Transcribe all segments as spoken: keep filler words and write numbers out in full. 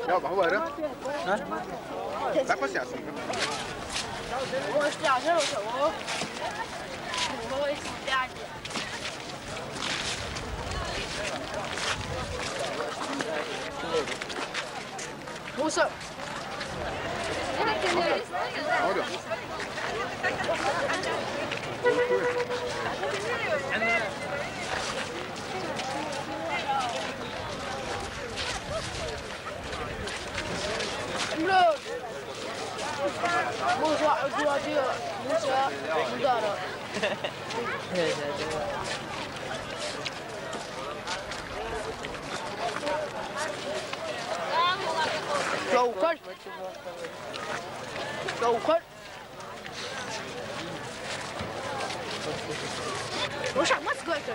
يابا، هو عرف؟ ها؟ لا، بس يا عصام. موسى. موسى، موسى، موسى، مدارة. شوكر. شوكر. وش عم تسكت؟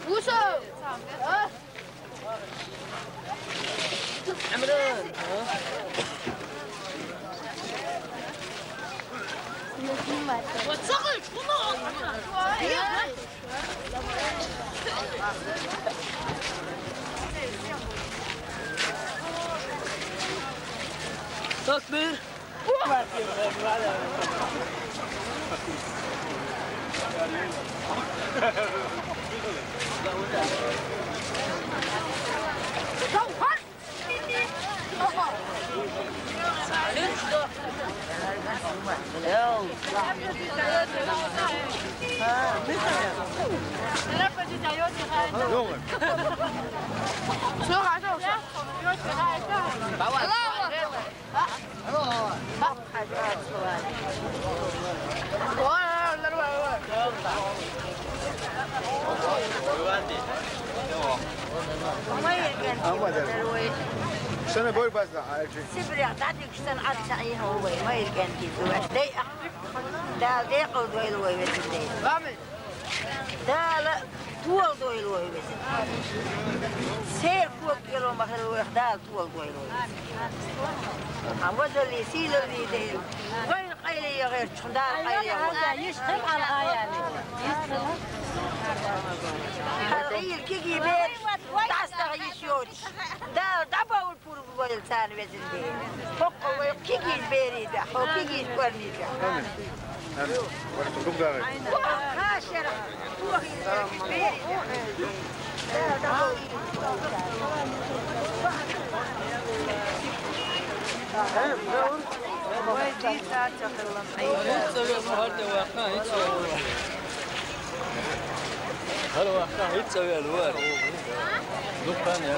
وشو؟ ها؟ عمران. وتشغل شنو؟ تكبير. Sana boy bazda ayrıca. Sibir ya, daha büyük sen at sen iyi hava, bayma ilgen ki, bu işte. Daha de koydu el koy ve şimdi. Amin. Дала тол дойла вай веза. Сер кок гело махал вай, Дала тол дойла вай веза. Амма зали силар ви дел. Вай къайле ягъер чун, Дала къайле ягъер. Хар ил киги бер, дастагъа йиш йоч. Дала дабаул Пурбу вайлцан везинди. Хокко вай кигиз берида, хо кигиз кварнида. Амин. Амин. Вай тугугда. Ха, шера. Тугиз берида. Вай дита чакъыллам. Гьуцавел вар де ваха, гьуцавел вар. Гьар ваха гьуцавел вар. Дукан я.